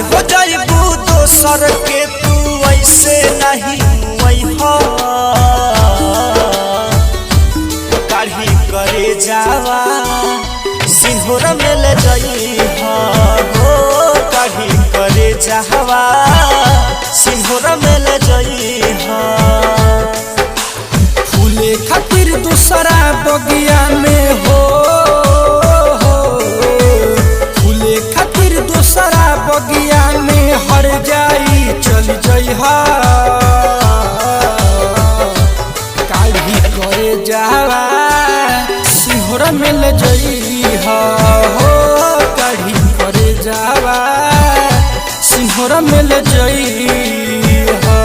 हो जाइबू दोसर के तू ऐसे नहीं मुई काढ़ी करे जावा सिंहर में ले जाई हो, काढ़ी करे जावा सिंहर में ले जाई हो। फूले खातिर दूसरा बगिया में हो, फूले खातिर दूसरा बगिया में हर जाई चल जइहा। काढ़ी करे जावा सिंहर में ले जइहा हो, काढ़ी करे जावा सिंहर में ले जइहा।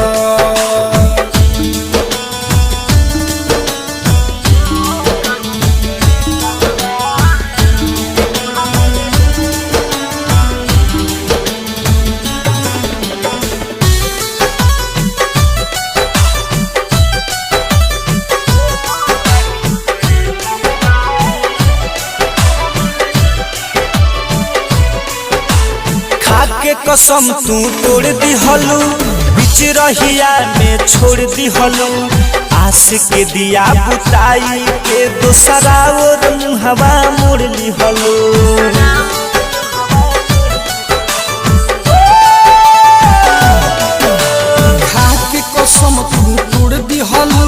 खाके कसम तू तोड़ दिहलू, बीच रहिया में छोड़ दिहलू। आस के दिया बुताई के दोसरा और मुहवा मोड़ लिहलू। खाके कसम तू तोड़ दिहलू,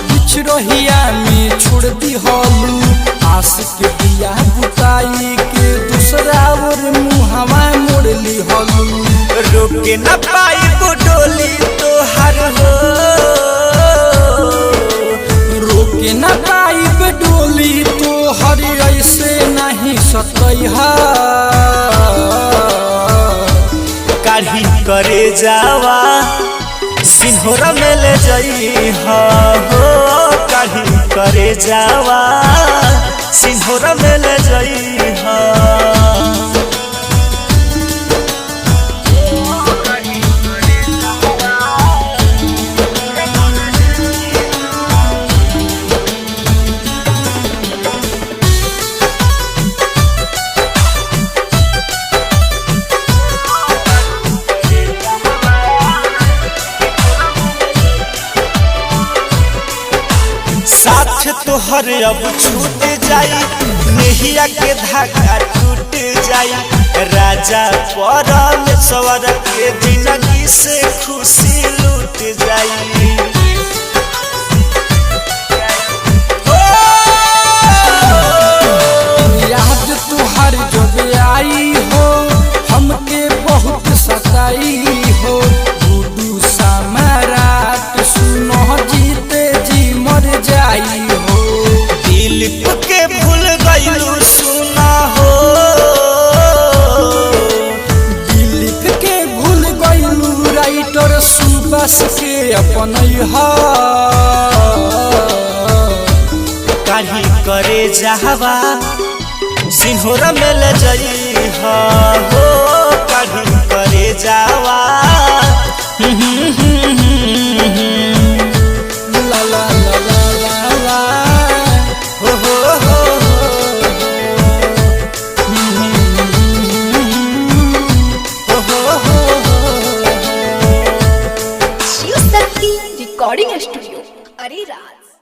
बीच रहिया में छोड़ दिहलू। आस के दिया बुताई के दूसरा और मुहवा मोड़ लिहलू। रोके न पाई डोली तोहर हो, रोके न पाइब डोली तो हर ऐसे नहीं सतैहा। काढ़ी करे जावा सिंहर में ले जाई हो, काढ़ी करे जावा सिंहर में ले जाई हो। साथ तोहर अब छूट जाई, नेहिया के धागा टूट जाई। राजा परमेश्वर के जिंदगी से खुशी लूट जाई। हो! याद तुहार जब आई हो हमके बहुत सताई हो। गुडू सम्राट सुनो जीते जी मर जाई हो। दिलीप के भूल गईलू सुना हो, दिलीप के भूल गईलू राइटर सुबस के अपन हा। काढ़ी करे जावा सिंहर में ले जाई हो, काढ़ी करे जावा।